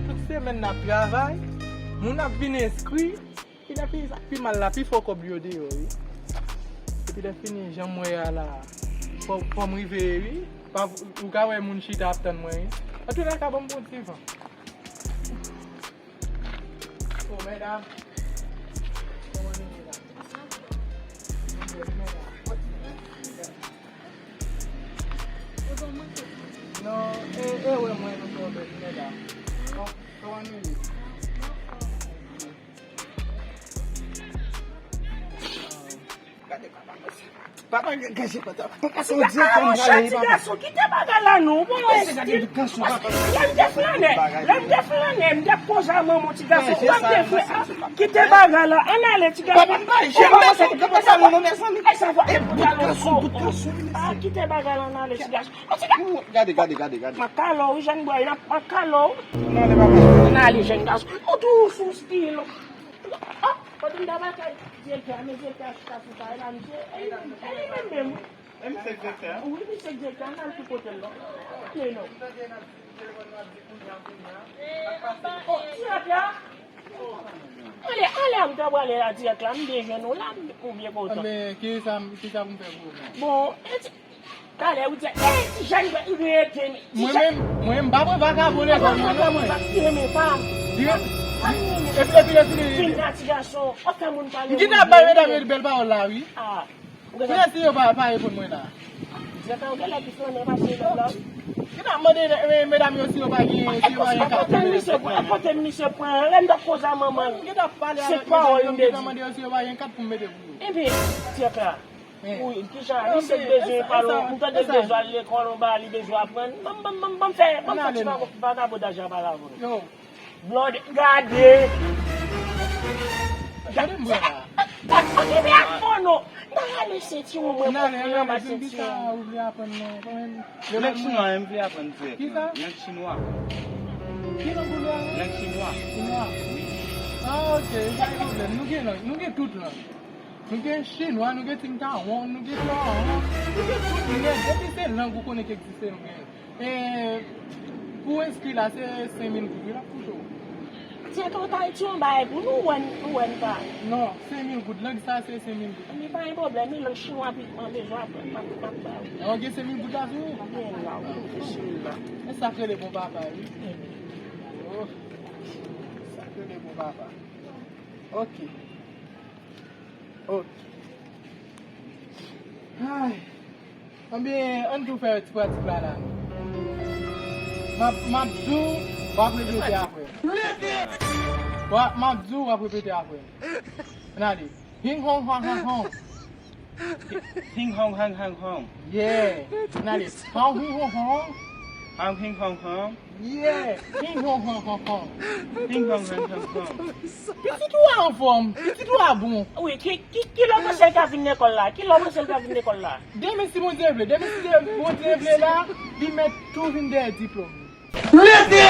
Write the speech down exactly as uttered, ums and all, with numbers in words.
Tout semèn n ap travay, moun ap vin enskri. Epi lè fini sa k pi mal la, pi fò kòb yo deyò wi. Epi lè fini jan m wè a la, fò, fò m rive wi. Pa, ou ka wè moun chita ap tann mwen wi. Antoulèka, ban m pran ti van. Oh, mèdam. Kòman nou ye la? Non, e, e wè mwen nou fè yon bèl mèdam. Kòman nou ye? Gade papa, mesye. Papa, gaje pata. Papa, se yon direktè m prale, papa. Ti gason, kite bagay la non. Bon, estil. Lè m te flannen, lè m te flannen, m te poze a manman ti gason. Ou pa m te fè, ah, kite bagay la. Ann ale, ti gason. Papa, m pa jere sa, m pa sa non, mezanmi. Ay, sa va, e bout gason, bout gason. Ah, kite bagay la, ann ale, ti gason. Gade, gade, gade, gade. Makalo, wi, jèn bwè, y ap makalo. Ann ale, papa. Ann ale, jèn gason. Ou tou sou stil. Ah, kote m ta batay? Direktè a, men direktè a chita sou kay la, misye. E li menm, e li menm menm. E misye direktè a? Wi, misye direktè a, ann al sou kote l non. Ann ale non. Oh, direktè a. Ale, ale, a m ta prale la, direktè la, m te jwenn ou la, m konbyen kontan. Anben, kisa, kisa pou m fè pou ou menm? Bon, e ti, talè, ou di, e, ti jèn, ou rete, ti jèn. Mwen menm, mwen menm, m pa pran vakabon lekòl mwen non, mwen. Pa renmen pa. Epi, epi, epi, fin nan ti gason, ou fè moun pale. M gentan ap bay medam yo bèl pawòl la, wi. Ah. Kilès yo pa, pa reponn mwen la? Direktè, ou genlè pi flannen pase lòt la. Gentan mande, eh, medam yo si yo pa gen, si yo pa gen kat pou mete pou mwen. Kote misye pran, lè m t ap koze a manman l. Gentan pale avèk medam yo, gentan mande yo si yo pa gen kat pou m mete pou yo. Epi, direktè, wi, kijan, misye bezwen pale, m tande l bezwen al lekòl, on bagay li bezwen aprann. Ban m, ban m, ban m, ban m fè, ban m fè ti vagabondaj la pale avè w. Yo. Blòdè, gade. Gade m bwè la. Gade, gade, gade ak fò non. N a rale sentiwon mwen, mwen anba sentiwon. Ou vle aprann non, kanmenm. Lang chinwa, m vle aprann dirèk. Kisa? Lang chinwa. Ki lang ou vle aprann? Lang chinwa. Chinwa? Wi. Ah, ok, pa gen pwoblèm. Nou gen lang, nou gen tout lang. Nou gen chinwa, nou gen tingtawon, nou gen tawon, nou gen tout nèg. Depi se lang ou konnen ki egziste, nou gen. E, pou enskri la, se senk mil goud, wi, l ap koute w. Tchèk, ou ta etidye yon bagay pou nou, ou wè n, ou wè n pa. Non, senk mil goud, lang sa se senk mil goud. Men pa gen pwoblèm, wi, lang chinwa pi, mwen bezwen aprann, m ap, m ap ba ou. An, gen senk mil goud la sou ou? Gen la, wi, reflechi la. E sa k rele bon papa, wi. Oh, sa k rele bon papa. Ok. Ok. Ay. Anben, ann tou fè ti pratik la la. M ap, m ap di w, w ap repete apre. W ap, m ap di w, w ap repete apre. Ann ale. Hing hong hong hong hong. Hing hong hong hong hong. Yeah. Ann ale. Hong hing hong hong. Hong hing hong hong. Yeah! Hing hong hong hong hong. Hing hong hong hong hong. Pitit ou a anfòm, pitit ou a bon. Wi, ki, ki, kilè w panse l ka vin lekòl la? Kilè w panse l ka vin lekòl la? Demen si Bondye vle, demen si Bondye vle la, li mèt tou vin dèyè diplòm li. Lete!